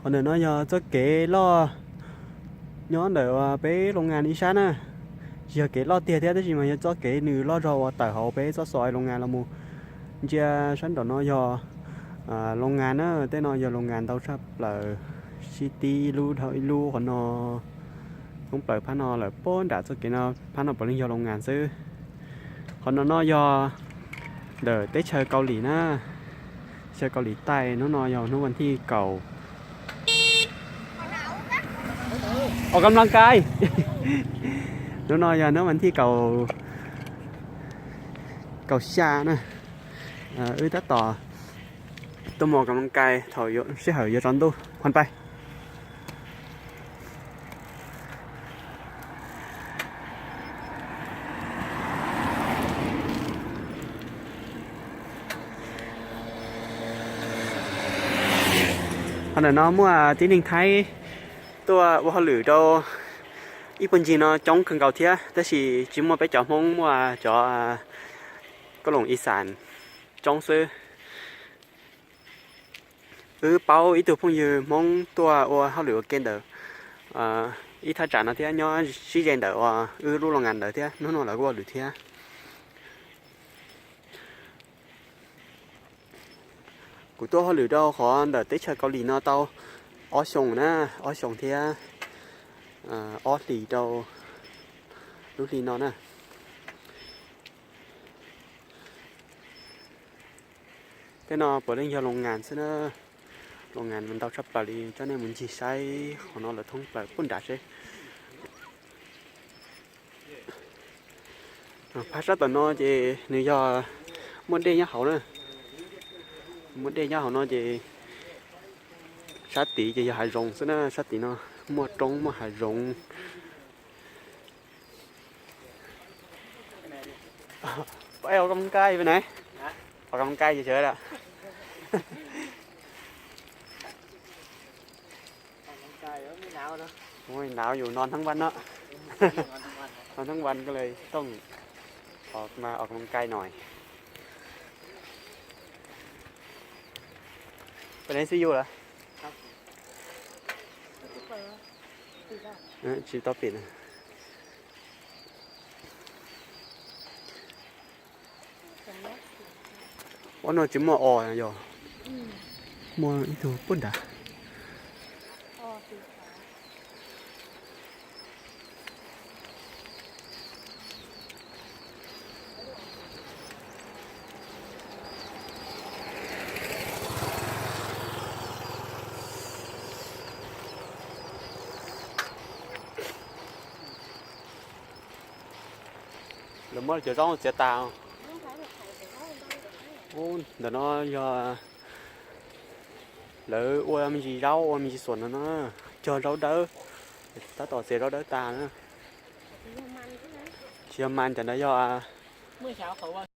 Qhov ntawm no yog txoj kev loj nyob ntawm peb Loos Nkas ib sab na. Tsis yog kev loj tiag thiab tab sis mas yog txoj kev nws loj zog uas tawm hauv peb txoj xov Loos Nkas los mus ntsia sab nraum no yog Loos Nkas na. Tej no yog Loos Nkas ntau tshaj plaws, sib tib ib lub dhau ib lub qhov no. Thoob plaws phab no lawm puag nram txoj kev no, phab no puav leej yog Loos Nkas xwb. Qhov no no yog ntawm teb chaws Kaus Lim na, teb chaws Kaus Lim Taij. Hnub no yog hnub vas thij kaum, o kam las kais. Hnub no yog hnub vas thij kaum, kaum xya na. Wb tab tom tuaj mus o kam las kais thaum sij hawm yuav tsaus ntuj. Hon pais. Qhov ntawm no muaj tib neeg Thaib tuaj ua hauj lwm rau ib puag ncig no coob kawg nkaus thiab, tab sis tsis muaj peb cov Hmoob, muaj cov Koj Loos Ib Xas coob xwb. Wb paub ib tug phooj ywg Hmoob tuaj ua hauj lwm ua ke ntawm ib thaj tsam no thiab, nyob sib ze ntawm uas wb lub Loos Nkas ntawd thiab, hnub no lawv kuj ua lwm thiab. Kuv tuaj hauj lwm rau qhov ntawm teb chaws Kaus Lim no tau ob xyoos na, ob xyoos thiab ob hlis rau lub hli no na. Tej no puav leej yog Loos Nkas xwb na. Loos Nkas mas ntau tshaj plaws li, coj nej mus ncig saib qhov no lawm thoob plaws puag nram seb. Phab sab tom no ces nws yog muaj dej nyob hauv na. Muaj dej nyob hauv no ces sab tid ces yog hav zoov xwb na, sab tid no muaj roob muaj hav zoov. Peb ua kab mob kaij peb na, ua kab mob kaij ces sawv daws. Ua nab yus no nthab vaj no, no nthab vaj ko le tooj, ua kab mob kaij no. Peb na xib yus lawm. Tsis tau pim na. Ua no tsis muaj os yog, muaj ib tug puag nrad. Lawv muab cov zaub txiav tas. Ub, ntawm no yog lawv ua me ntsis zaub ua me ntsis xuam no na, cog zaub dawb, tab tom txiav zaub dawb tas na. Tsis yog mas, cov ntawd yog